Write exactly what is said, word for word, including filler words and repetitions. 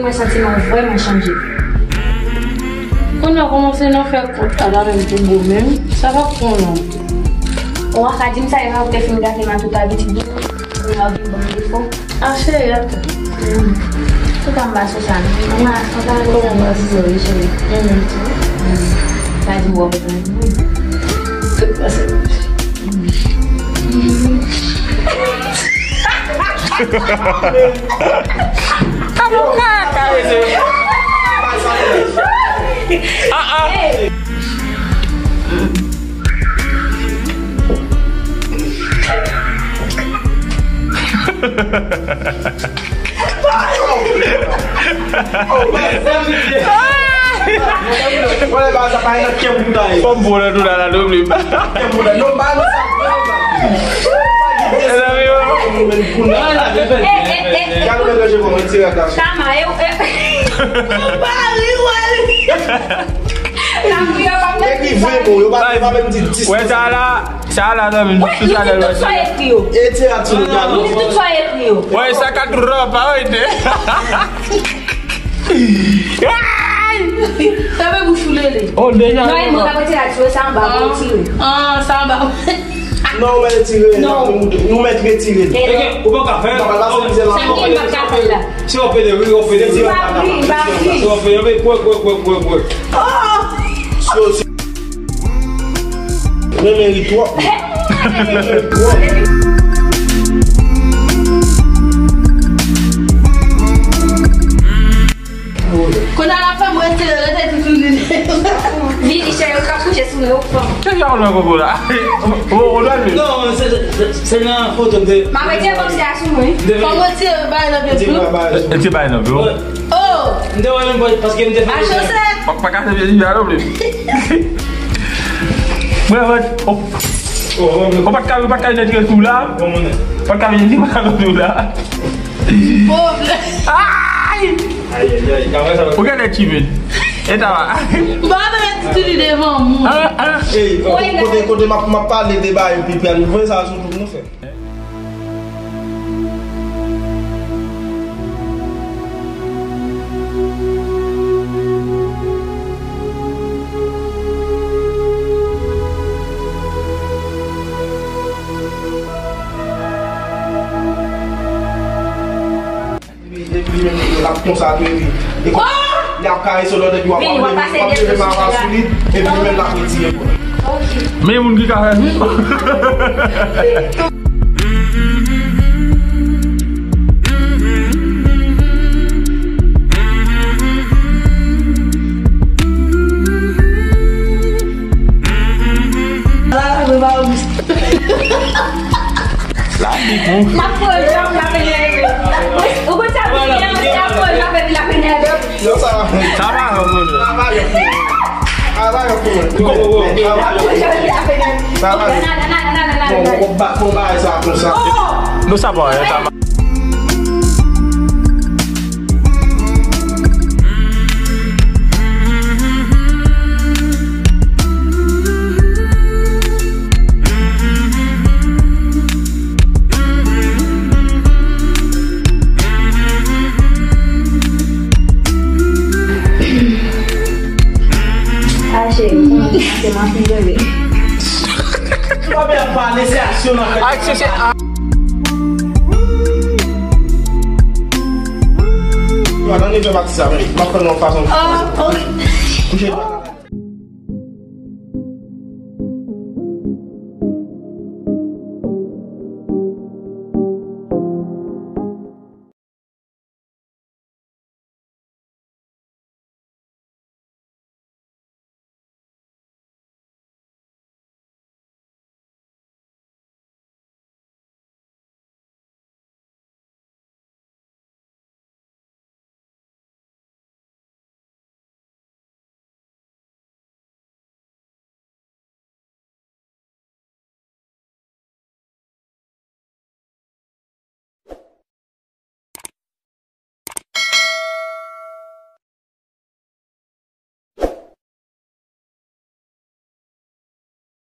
Mwen santi mwen vrèman chanje. Kounye a w kòmanse nan fè kont la, la menm tou bon menm. Sa pa pou non. Ou a ka di m sa, e pa ou te fin gate m a tout abitid ou. Kounye a w vin ban m defo. A, cheri, atann. Tout an ba sou sa, non. Mwen, an ta kòman ba sou sa, wi, cheri. Pa di m w ap pran. Tout pase. Wè, ba sa pa nan kèm bouda ye. Fòm bon nan tou la, la, nou vle. Kèm bouda. Non, ba nou sa. Mezanmi, yo. Gade mwen ranje bon, mwen tire ak la. Kama, e, e. Epi vre bon, yo pa, yo pa menm di dis. Wè, sa la, sa la, nan menm tout sa la. Tout sa ekri yo. E tire ak sou gade. Tout sa ekri yo. Wè, sa ka twò pa, wè, te. Ay! Fèmen bouch ou, Lele. Oh, deja. Non, e mwen k ap retire a, tire sa anba, pou retire. Ah, sa anba. Non, ou mèt retire. Non. Nou mèt retire. Ou pa ka fè. Ou pa ka pase mizè la. Sa ki m pa ka fè la? Si w ap pede, wi, w ap pede. M pa ri, m pa ri. Si w ap pede, wi, kwè, kwè, kwè, kwè, kwè. Oh! Renmen ri twòp. Renmen ri twòp. Kounye a l ap fè m retire, rete toutouni. Vini, chè, yo ka kouche sou mwen, yo pran. Kisa w nan koko la? O, o, o, non, se, se, se nan foto de. M ap retire bòks la sou mwen. Fò m retire bagay nan pye m tou. Retire bagay nan pye w. Oh! M te wè menm paske m te fè. A chosèt. Pa, pa kase pye Jimmy a non plis. Mwen, mwen, o. O, pa t ka, pa t ka retire tou la. Pa t ka retire tou la. Pòv. Ay! Ou genlè timid. E ta va. M pa vle di li devan moun. Ah, ah. Ey, kote, kote, kote m ap, m ap pale de bagay epi pran nou sa sou tout nou fè. Epi, epi li menm, l ap konsa tou, epi, epi li ap karese lòt, epi w ap, w ap leve, w ap leve mara sou li, epi li menm l ap retire pou li. Men moun ki ka fè vin. La, li pou. M ap pran jan m ap enève. Ou konn sa pou fè, mwen se ap pran jan m ap enève. Yo, sa va. Sa va, yo, yo. Sa va, yo. Sa va, yo. Go, go, go. Sa va, yo. Sa va, yo. Bon, bon, bon, ba, bon, ba, sa konsa. Non, sa va, sa va. A, cheri, ou konnen kòmanse m ap fin bebe. Ou pa byen ap pale, se aksyon nan fè. Aksyon, se a- Yo, atann, fè pati sa, men. M ap fè l yon fason. Ah, ok. Kouche.